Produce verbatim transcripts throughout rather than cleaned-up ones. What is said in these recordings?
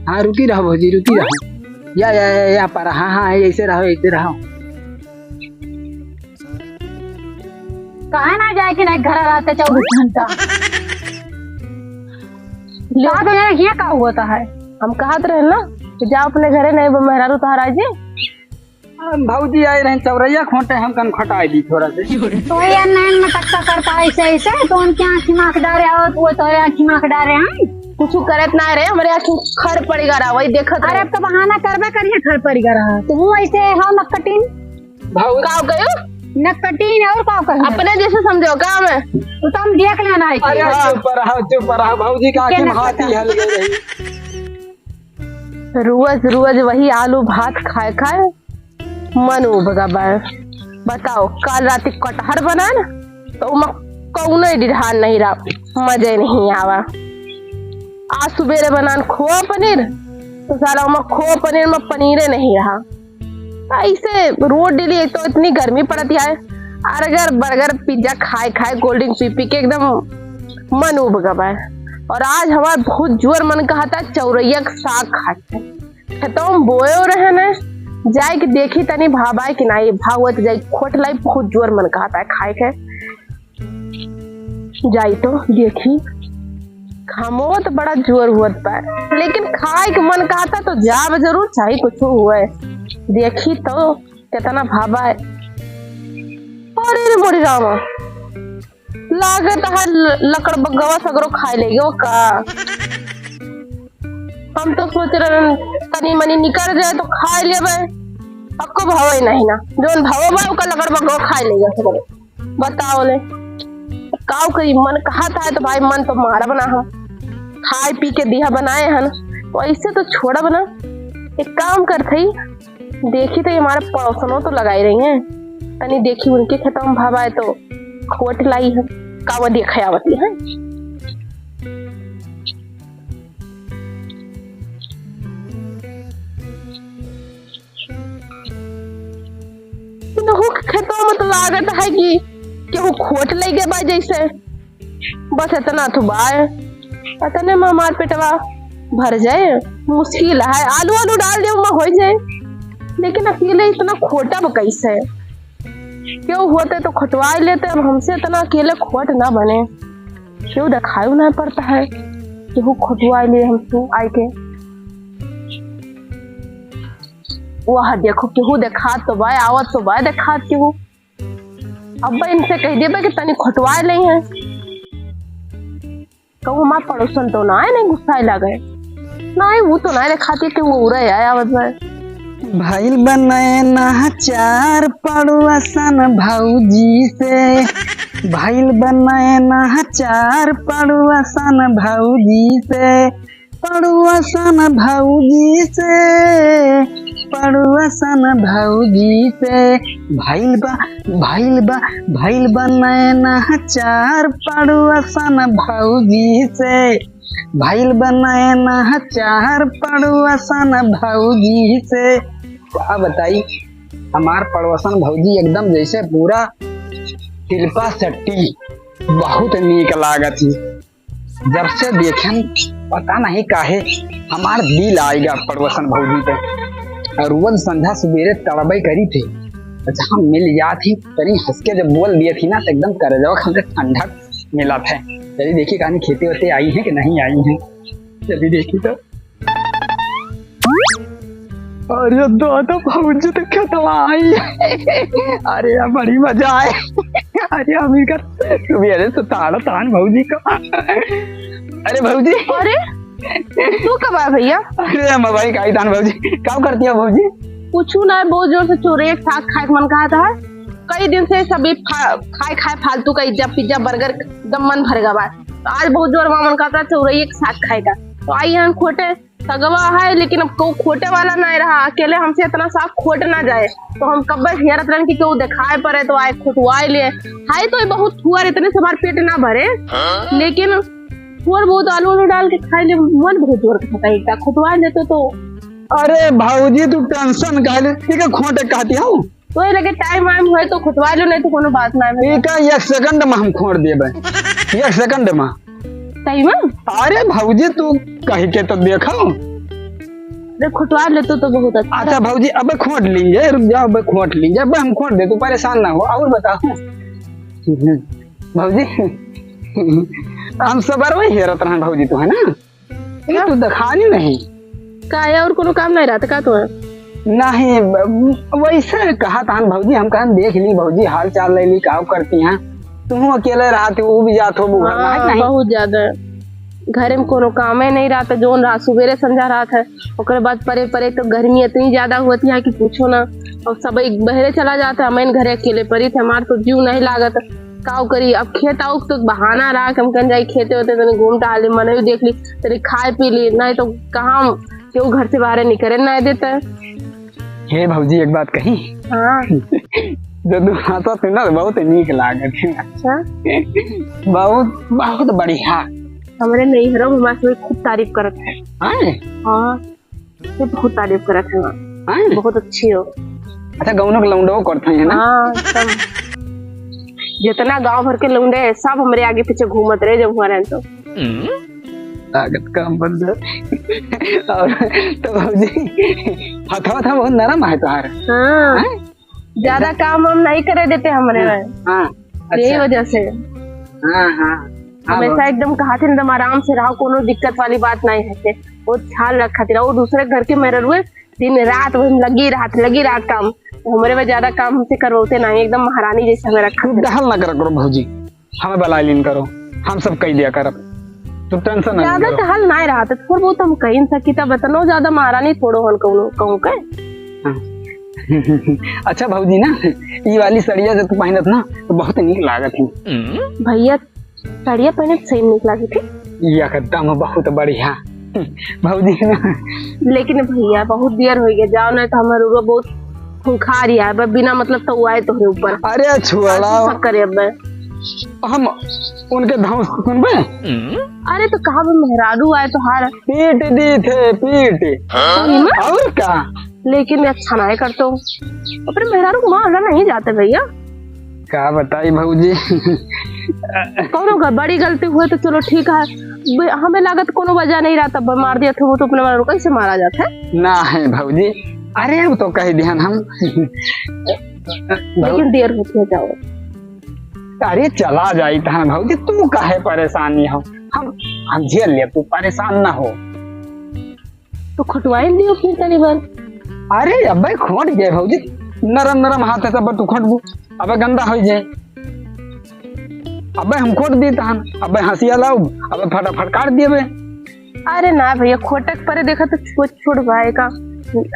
हाँ, रुकी रहो भौजी, रुकी रहो। या, या, या, या पर, हाँ, हाँ, ऐसे रहो, ऐसे रहो। काहे ना जाए कि नहीं घर रहते चउबीस घंटा? का तो यहाँ, यहाँ का हुआ था है? हम कहत रहे ना कि जाओ अपने घरे, नहीं वो मेहरारू तोहरा जी। हम भौजी आए रहे चौरैया खोटे, हम कन खटाए दी थोड़ा से। तो ये नैन में टक्का करता है ऐसे, ऐसे, तो उनके आँखी माख डारे आओ, तो वो तोरे आँखी माख डारे हैं। कुछ करत ना रहे, हमरे आँखी खर पड़ी गा रहा, वही देखत अरे, रहे। अब तो बहाना करबे करिए, खर पड़ी गा रहा। तू ऐसे हो नक्कटीन। भाऊ। का कहो? नक्कटीन और का कहो? अपने जैसे समझो का हमें? तो, तो हम देख लेना है कि अरे हाँ। चुप रहो, चुप रहो, भौजी का के आँखी में नक्कटा? हाथी हल गई रही। रोज रोज वही आलू भात खाए खाए मन उब गबा। बताओ, काल रात कटहर बनान तो उमा कौनो डिढ़ान नहीं रहा, मजे नहीं आवा। आज सुबेरे बनान खोआ पनीर तो साला उमा खोआ पनीर में पनीरे नहीं रहा। ऐसे रोज डेली, एक तो इतनी गर्मी पड़ती है, अर्गर बर्गर पिज्जा खाए खाए, कोल्ड ड्रिंक पी पी के एकदम मन उब गवा है। और आज हमार बहुत जोर मन कहा था चौरैया के साग खाए के। खेतों में बोयो रहे न, जाए के देखी तनी भाबाए कि नहीं, भावत जाए खोट लाई, बहुत जोर मन कहा था खाए के। जाई तो देखी, घामो तो बड़ा जोर होत बा, लेकिन खाए के मन कहता तो जाब जरूर, चाहे कुछ हुए। देखी तो कितना भावा है। अरे रे मोरी रामा, लागत है ल-, लकड़ बग्गवा सगरो खाए ले गयो का। हम तो सोच रहे तनी मनी निकल जाए तो खाए लेबे, अक्को भावे नहीं ना, जोन भावे बा ओका लकड़ बग्गवा खाए ले गयो सगरो। बताओ ले, काव करी, मन कहा था तो भाई, मन तो मारा बना हम, खाए पी के दिया बनाए हन, वैसे तो छोड़ा बना। एक काम कर थई, देखी तो ये हमारे पड़ोसनों तो लगाई रही हैं, तनी देखी उनके खेतों में भावा है तो खोट लाई है, कावा देखे आवती है। इनहू के खेतवा में तो लागत है कि केहू खोट लइ गए बा जैसे। बस इतना तो बा। इतने में हमार पेटवा भर जाए, मुश्किल है। आलू, आलू डाल दे, ओमा हो जाए। लेकिन अकेले इतना खोटब कैसे? केहू होते तो खोटवाई लेते, अब हमसे इतना अकेले खोट ना बने। केहू देखाई ना पड़ता है, केहू खोटवाई ले हमसे आए के। वह देखो, केहू देखात तो बा, आवत तो बा, देखात केहू। अब इनसे कह देबे कि तनी खोटवाए नहीं है। कहूँ हमार पड़ोसन तो ना है, नहीं गुस्साए लगे। नहीं, वो तो ना देखाती कि वो उरे आया, आवत बा। भइल बा नैना चार पड़ोसन भौजी से, भइल बा नैना चार पड़ोसन भौजी से, पड़ुआसन भौजी से, पड़ुआसन भौजी से, भइल बा, भइल बा, भइल बा नैना चार पड़ुआसन भौजी से, भइल बा नैना चार पड़ुआसन भौजी से। का बताई, हमार पड़ुआसन भौजी एकदम जैसे पूरा शिल्पा शेट्टी, बहुत नीक लागत ही। जब से देखेन, पता नहीं काहे, हमार दिल आइगा पड़ोसन भौजी पे। और रोज संध्या सुबेरे तड़बे करी थे। अच्छा, हम मिल जात ही, तनी हंस के जब बोल दिए थी ना, तो एकदम करेजवा हमरे ठंडक मिला थे। चलिए देखिए, कहानी खेते वेते आई हैं कि नहीं आई हैं, चलिए देखिए तो। अरे दादा, भौजी तो खेतवा आई। अरे यार, बड़ी मजा आए। अरे अमीर का सुबेरे से ताड़ा तान भौजी का। अरे भौजी। अरे, तू कब आया भैया? अरे हम भाई का ही तान भौजी। का करती है भौजी? कुछ ना, बहुत जोर से चोरे एक साग खाए के मन कहा था। कई दिन से सभी फा-, खाए खाए फालतू का इज्जा पिज्जा बर्गर एकदम मन भर गवा। तो आज बहुत जोर मन कहा था चोरई एक साग खाए का। तो आई हम खोटे सगवा है, लेकिन अब कोई खोटे वाला नहीं रहा, अकेले हमसे इतना साग खोट ना जाए, तो हम कब्बे हेरत रहन कि केहू देखाए पड़े तो आए खोटवाए ले। हाय तो ये बहुत थुअर, इतने से हमार पेट ना भरे, लेकिन थोड़ बहुत आलू आलू डाल के खाए ले, मन बहुत जोर खाता है, एक खोटवाए ले तो, तो। अरे भौजी, तू tension काहे ले, ठीक है, खोटे कहती हूँ। तो ये लगे time वाइम होए तो खोटवा लो, नहीं तो कोनो बात ना है। ठीक है, एक second में हम खोट देबे, एक second में। सही में? अरे भौजी, तू कह के तो देखो। अरे, खुटवा ले तो, तो बहुत अच्छा। अच्छा भौजी, अबे खोट लीन जाए, रुक जाओ, अबे खोट लीन जाए, अबे हम खोट दे, तू परेशान ना हो। और बताओ भौजी, हम सबर वही हेरत रहन भौजी, तो है ना, ये तो दिखानी नहीं। का है, और कोनो काम नहीं रहता का तो है? नहीं, ब-, वैसे कहा तहन भौजी, हम कहन देख ली भौजी, हाल चाल ले ली, का करती हैं। तुम अकेले रहती हो, वो भी जात हो, वो घर में है हाँ, नहीं? बहुत ज्यादा। घरे में कोनो कामे नहीं रहता, जोन रात सुबेरे संझा रहत है, ओकरे बाद परे परे तो गर्मी इतनी ज्यादा होती है कि पूछो ना। और सब एक बहरे चला जाता है, मैं घरे अकेले पड़ी थे, हमार तो जीव नहीं लागत। काव करी, अब खेत आउक तो बहाना रहा कि हम कहन जाई खेते होते, तनी घूम टहल ली, मनई देख ली, तनी खाए पी ली, नहीं तो कहाँ केहू घर से बाहर निकरे नहीं देता है। हे भौजी, एक बात कही? हाँ। जो तू हंसत है ना, बहुत नीक लागत है। अच्छा। बहुत, बहुत बढ़िया। हमरे नैहरों में हमारे खूब तारीफ करत है। हाँ? हाँ, ये बहुत तारीफ करत है। हाँ? बहुत अच्छी हो। अच्छा, गौनों के लौंडो करत है ना? हाँ, सब। जितना गांव भर के लौंडे हैं, सब हमरे आगे पीछे घूमत रहे जब हुआ रहे तो। लागत काम बंद। और तो भौजी, हथवा था बहुत नरम है तोहार। हाँ। हाँ? ज्यादा काम हम नहीं करे देते हमरे में। हाँ, यही अच्छा। वजह से। हाँ, हाँ। हाँ, हमेशा बहुत। एकदम कहा थे एकदम आराम से रहो, कोनो दिक्कत वाली बात नहीं है। वो ख्याल रखा थे, वो दूसरे घर के मेहरारू है, दिन रात वही लगी रहत, लगी रहत काम। हमरे में ज्यादा काम हमसे करवाते नहीं, एकदम महारानी जैसे हमें रखा तू थे। डहल ना करा करो भौजी। हमें बला लीन करो, हम सब कह दिया करब, तू टेंशन ना ज्यादा करो। तो हल ना रहा था, थोड़ा बहुत हम कहीं सकी था, बतनो ज्यादा महारानी थोड़ो हन कहूँ, कहूँ के। हाँ। अच्छा भौजी ना, ई वाली सड़िया जो तू पहनत ना, तो बहुत नीक लागत है। भैया, सड़िया पहने तो सही नीक लागत है। एकदम बहुत बढ़िया। भौजी ना। लेकिन भैया, बहुत देर हो गया, जाओ ना तो हमारे उरो बहुत खूंखार ही आए, बस बिना मतलब तो आए तोहरे ऊपर। अरे छुआड़ा। ऐसे शक करे अब। हम उनके धौंस सुनबे? अरे तो कहा भी मेहरारू आए तो हार। पीट दी थे, पीट। सही में? और का? लेकिन अच्छा ना है कर तो। अपने मेहरारू को वहाँ नहीं जाते भैया। का बताई भौजी? कौनो का बड़ी गलती हुए तो चलो ठीक है, बे-, हमें लागत कोनो वजह नहीं रहा, तब मार दिया था वो तो अपने वाला कैसे मारा जाता है? ना है भौजी, अरे वो तो कह दिहन हम। लेकिन देर होती है, जाओ। अरे चला जाई तहन भौजी, तू काहे परेशानी हो, हम हम झेल ले, तू परेशान ना हो। तो खुटवाइन दियो फिर तनी बार। अरे अबे खोट गए भौजी, नरम नरम हाथ है सब तू खोटबू, अबे गंदा हो जाए। अबे हम खोट दी तहन, अबे हंसिया लाओ, अबे फटाफट काट दिए बे। अरे ना भैया, खोटक परे देखा तो छोट छोट भाई का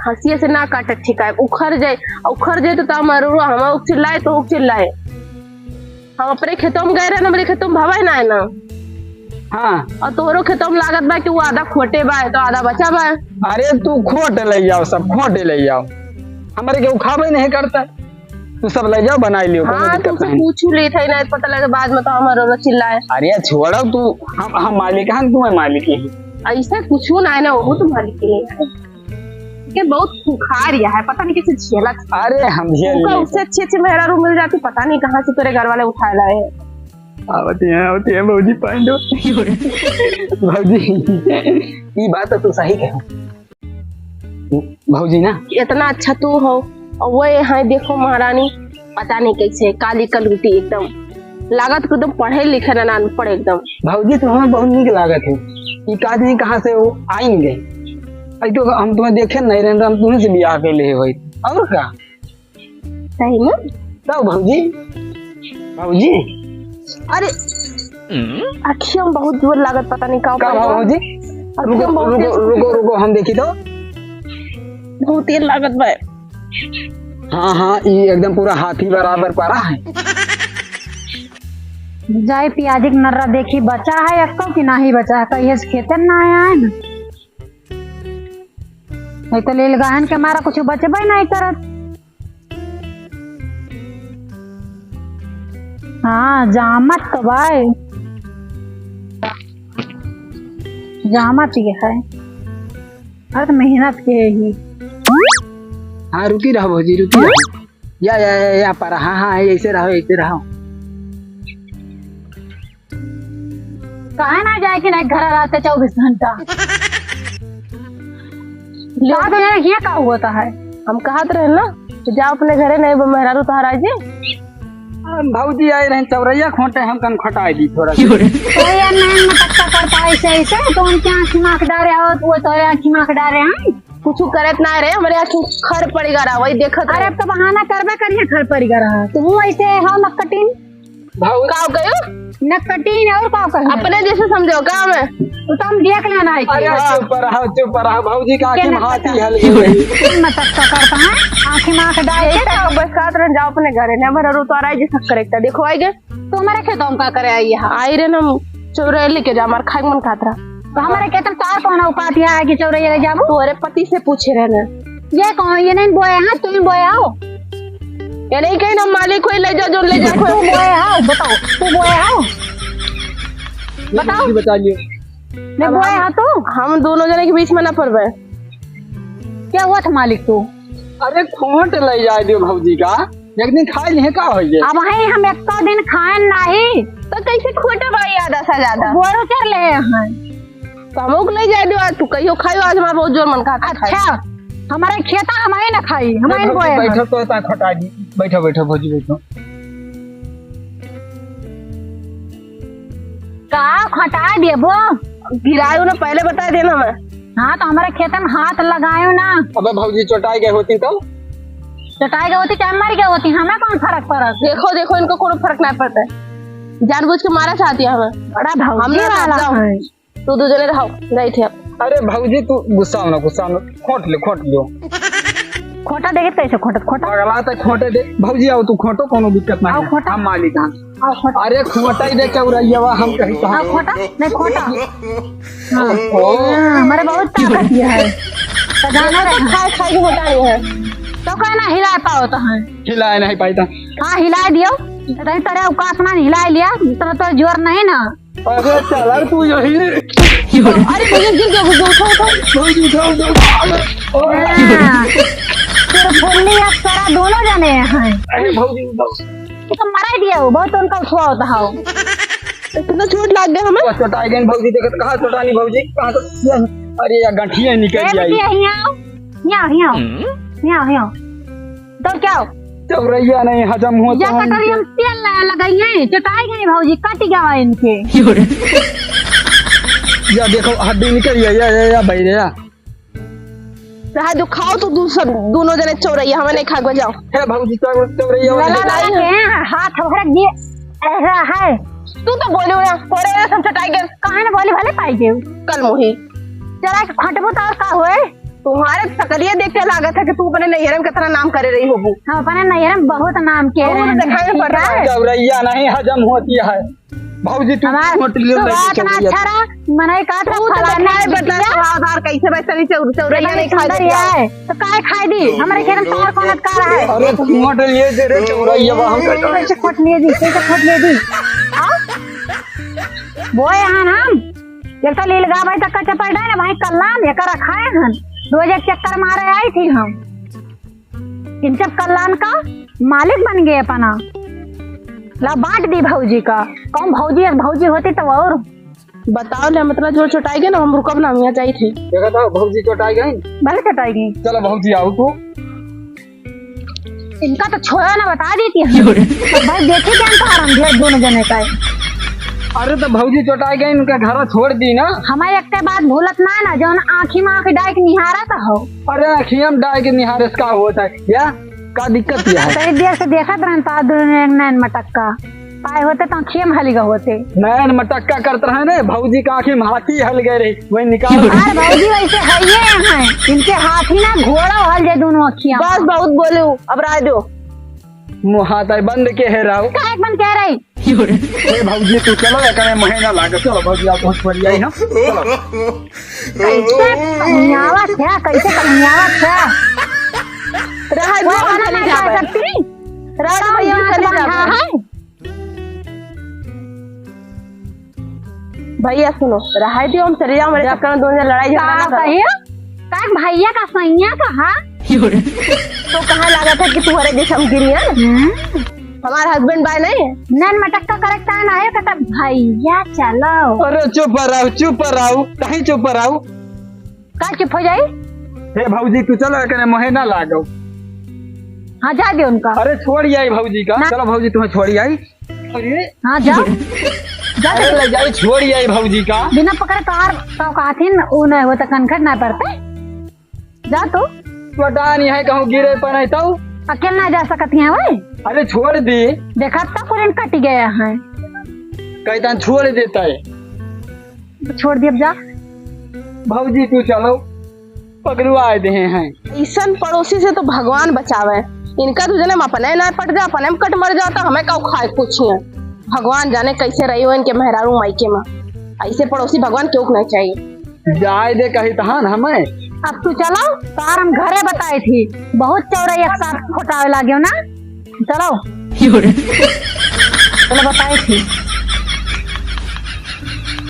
हंसिया से ना काटक ठीक है, उखड़ जाए, उखड़ जाए तो ताम रो, हम उक चिल्लाए तो उक चिल्लाए। हम अपने खेतों में गए रहे ना, हमरे खेतों में भवाई ना है ना। हाँ। और तोहरो खेतों में लागत बा कि वो आधा खोटे बा, तो आधा बचा बा। अरे तू खोट ले जाओ, सब खोटे ले जाओ, हमारे के उखाबे नहीं करता, तू सब ले जाओ, बनाई लियो, कोनो हाँ, दिक्कत तुमसे नहीं। पूछ ले थे ना, पता लगे बाद में तो हमारे रो चिल्लाए। अरे छोड़ो तू, हम हम मालिक हैं, तू है मालिक ही। ऐसा कुछ ना है ना, वो तो मालिक ही है। के बहुत खुखार या है, पता नहीं कैसे झेलत। अरे हम झेल उनका लिए। उससे अच्छी अच्छी मेहरारू मिल जाती, पता नहीं कहाँ से तेरे घर वाले उठाए लाए हैं। आवत है, आवत है भौजी पांडो। भौजी, ई बात तो तू सही कहे भौजी ना। इतना अच्छा तू हो और वो है, देखो महारानी, पता नहीं कैसे काली कलूटी एकदम, लागत को एकदम पढ़े लिखे ना, ना अनपढ़ एकदम। भौजी तो हमें बहुत नीक लागत है, ई का जाने कहाँ से वो आइन गए। अई तो हम तुम्हें देखे नहीं रहन, हम तुम्हें से बियाह कर ले होई। और का? सही में? तब भौजी, भौजी। अरे, अखियों में बहुत जोर लागत, पता नहीं का का पड़ेगा। भौजी? अखियों रुको, में बहुत रुको, तेज रुको, रुको, हम देखी तो। बहुत तेज लागत बा। हाँ, हाँ, ई एकदम पूरा हाथी बराबर पड़ा है। जाए पियाजी के नर्रा देखी, बचा है एक्को कि नाही बचा है, कहिए से खेते ना आया है ना। नहीं तो लीलगाहन के मारा कुछ बचबे नहीं करत। हाँ, जामत तो बाय। जामत ये है। अरे तो मेहनत के है ही। हाँ, रुकी रहो भौजी, रुकी रहो। या, या, या, या, पर, हाँ, हाँ, ऐसे रहो, ऐसे रहो। काहे ना जाए कि ना घर रहते चउबीस घंटा? का तो यहाँ, यहाँ का हुआ था है? हम कहत रहे ना कि जाओ अपने घरे, नहीं वो मेहरारू तोहरा जी। आ, भौजी आए रहे चौरैया खोटे, हम कन खटाई दी थोड़ा सा। तो ये नहीं मटक्का करता ऐसे, ऐसे, तो उनके आँख में आँख डारे हो, वो तोरे आँख में आँख डारे हैं। कुछ करत ना रहे, हमरे आँख में खर पड़ी गा रहा, वही देखत अरे, रहे। अब तो बहाना करबे करिए, खर पड़ी गा रहा। तू ऐसे हो नक्कटीन। भाऊ का कहो? नक्कटीन और का कहो? अपने जैसे समझो का हमें? तो तुम देख लेना है अरे कि चुप रहो, चुप रहो, भौजी का आँखी में हाथी हल गई। मटक्का करता है, आँखी में आँख डाल यही के। तो बस साथ रह जाओ अपने घरे, ने भर रो तो आ रहा है जैसा करेक्ट है। देखो आई गए। तो हमारे खेतों में का करे आई है? आई रे ना, चौराहे लेके जा, हमार खाए मन खात रहा। तो हमारे खेत में तार कौन औकात है कि चौराहे ले जाबू? तोरे पति से पूछे रहना। ये कौन, ये नहीं बोया है, तू ही बोया हो? ये नहीं कहीं ना मालिक कोई ले जा, जो ले जा तू कोई। बोया हो, बताओ, तू बोया हो? बताओ। बचा लियो। मैं बोया हो तू? हम दोनों जने के बीच में ना पड़बे। क्या हुआ था मालिक तू? अरे खोट ले जाए दियो भौजी का, एक दिन खाए नहीं का हो गए। अब वही हम एको दिन खाए नहीं। तो कैसे खोटा बा याद आसा ज्यादा? बोरो चर ले हैं। तो हमहू के ले जाए दियो, आज तू कहियो खाइयो, आज हमारा बहुत जोर मन कहता है। अच्छा, हमारे खेता हम ही ना खाई, हम नहीं ही भौजी, बोए हैं। बैठो तो ता खोटा जी, बैठो, बैठो भौजी, बैठो। का खोटा देबो? गिरायो ना, पहले बता देना मैं। हाँ, तो हमारे खेते में हाथ लगायो ना। अबे भौजी चोटाई गए होती तो? चोटाई गए होती चाहे मर गए होती, हमें कौन फर्क पड़त? देखो, देखो, इनको कोनो फर्क ना पड़ता है। जानबूझ के मारा चाहती है हमें। बड़ा भौजी हमने वाला जाओ। है। तू दू जने रहो, जाई थे। अरे भौजी, तू गुस्सा हो ना, गुस्सा हो ना। खोट ले, खोट लो। खोटा देखे कैसे खोटत, खोटा? पगला तो खोटे दे। भौजी, आओ, तू खोटो, कोनो दिक्कत नहीं आओ, है। खोटा। हम मालिक हैं। आओ, खोटा। अरे, खोटा ही दे, चौरैया, हम कहीं कहाँ? आओ, खोटा। नहीं, खोटा। हाँ। ओ। हाँ, हमारे बहुत ताकत ये है। तो जाना तो रहे। खाए, खाए के मोटा नहीं है। तो कहना हिला पाओ तो है। हिलाए नहीं पाई तो। हाँ, हिला दियो। नहीं, तेरे औकात ना हिला लिया, तो, तो जोर नहीं ना। अरे चला तू यही। अरे भैया गिर गया, उठो, उठो, उठो। भौजी उठाओ, उठाओ। हाँ। तेरे भोली अब सारा दोनों जने हैं। अरे भौजी उठाओ। तू तो मरा ही दिया हो, बहुत उनका उठवा होता हो। इतना चोट लाग गया हमें। बस चोट आ गई भौजी, देखत कहाँ चोट आनी भौजी, कहाँ तो, अरे यार गंठिया निकल ए, गई। बिटिया, हियाँ आओ, हियाँ आओ, हियाँ आओ, हियाँ आओ, हियाँ आओ। तो क्या हो? चौरैया नहीं हजम होता या है कटोरी इनके। हम तेल लगा लगाइए, चटाई गई भौजी, कट गया इनके। या देखो हड्डी निकल गया, या, या, या भाई रे, या। रहा जो खाओ तो दू सब, दोनों जने चौरैया, हमें नहीं खा के जाओ। हे भौजी, चौ-, चौरैया वाले लला नहीं है। के हाथ भर दिए, ऐसा है। तू तो बोले हो ना, कोरे वाले सब चटाई गए। काहे ना बोली, भले पाई गए। कल मोही। चला के खटबू तो और का होए? तुम्हारे शकलिया देख के लागत है कि तू अपने नैहरे में कितना नाम करे रही होबू। हम अपने नैहरे में बहुत नाम के और रहे हैं। दिखाई पड़ रहा है। चौरैया नहीं हजम होती है। भौजी, तू हमार, खोट लियो तू नहीं बात ना चौरैया। अच्छा रहा, मनई काट रहा, तू तो फलाना खाए बदला बिटिया। सवादार कैसे वैसे नहीं चौर-, चौरैया इतना नहीं खाए सुंदर देती है। है, तो काहे खाए दी? हमारे खेत में तोहर कौन अधिकार है? अरे, खोट लिए दे रे चौरैया, हम कैसे कैसे खोट लिए दी? कैसे खोट लिए दी? हाँ? बोए हन हम। एक तो लील गा भाई तक का चपल डाले ना भाई, कल्लान, एकर रखाए हन। रोज एक चक्कर मारे आई थी हम। इन सब कल्याण का मालिक बन गए अपना। ला बांट दी भौजी का। कौन भौजी है, भौजी होती तो और। बताओ ले, हम इतना जोर चोटाई गए ना, हम रुकब ना, हम यहाँ जाई थे। देखा था भौजी चोटाई गई। भले चोटाई गई। चलो भौजी आओ तू। इनका तो छोड़ा ना, बता देती है। तो भाई देखी क्या कारण दिया दोनों जने का है। अरे तो भौजी चोटाई गई, इनका घर छोड़ दी ना। हमारे एक बात भूलत ना ना, जौन आँखी में आँख डाल के निहारत हो। अरे अखिया में डाल के निहारे से का होत है? या का दिक्कत या है? तनी देर से देखत रहन तो दोनों एक नैन मटक्का। पाए होते तो अखिया में हलिगा होते। नैन मटक्का करत रहे ने, भौजी का आँखी में हाथी हल गए रही, वही निकाल। अरे भौजी वैसे है ये हैं, इनके हाथी ना घोड़ा हल जाए दोनों अखिया। बस बहुत बोले, अब राय दो। मुँह हाथ आई बंद के है राव। काहे बंद कह रही? ए भौजी, तू चलो, एकरे महीना लागे। चलो भौजी, आओ, बहुत बढ़िया है ना। चलो। कैसे कमियावत है, कैसे कमियावत है? रहा वो दो, हम वाला चली ना जाबे। कर सकती? रहा दो, रहा भैया, हम वाला चली बांधा जाबे। है। भैया सुनो, रहा दियो, हम चली जाओ, मेरे चक्कर में दोनों जन लड़ाई झगड़ा ना करो। कहियो? का भैया का सैया का, हाँ? तो कहाँ लागत है कि तुम्हारे जैसे हम गिरी है? हम्म। हमार husband बाय नहीं है। नैन मटक्का करेक्ट है ना, है कहता भैया चलो। अरे चुप रहो, चुप रहो, कहीं चुप रहो। का चुप हो जाई? हे भौजी, तू चलो, एकने मोहे ना लागो। हाँ, जा दे उनका। अरे छोड़ आई भौजी का, ना। चलो भौजी, तुम्हें छोड़ आई। अरे हाँ, जा। जा अरे दे। ले जाई, छोड़ आई भौजी का। बिना पकड़े तोहार तो कहथिन, ऊ नहीं होता, कनखट ना पड़ते। जा तू। पता नहीं है, कहूँ गिरे पर नहीं तो। अकेल ना जा सकत है भाई। अरे छोड़ दी। देखा तो कुरिन कट गया है। कहता छोड़ देता है। छोड़ दिए, अब जा। भौजी तू चलो, पगलुआ देहे हैं। ऐसन पड़ोसी से तो भगवान बचावे। इनका दू जने में अपने ना पट जा, अपने में कट मर जाता, हमें का खाए कुछ है। भगवान जाने कैसे रही हो इनके मेहरारू मायके में। ऐसे पड़ोसी भगवान क्यों नहीं चाहिए। जाए दे कही तहन हमें। अब तू चलो, तार हम घरे बताए थी। बहुत चौरे एक साथ खोटावे लागे हो ना। चलो। चलो बताए थी।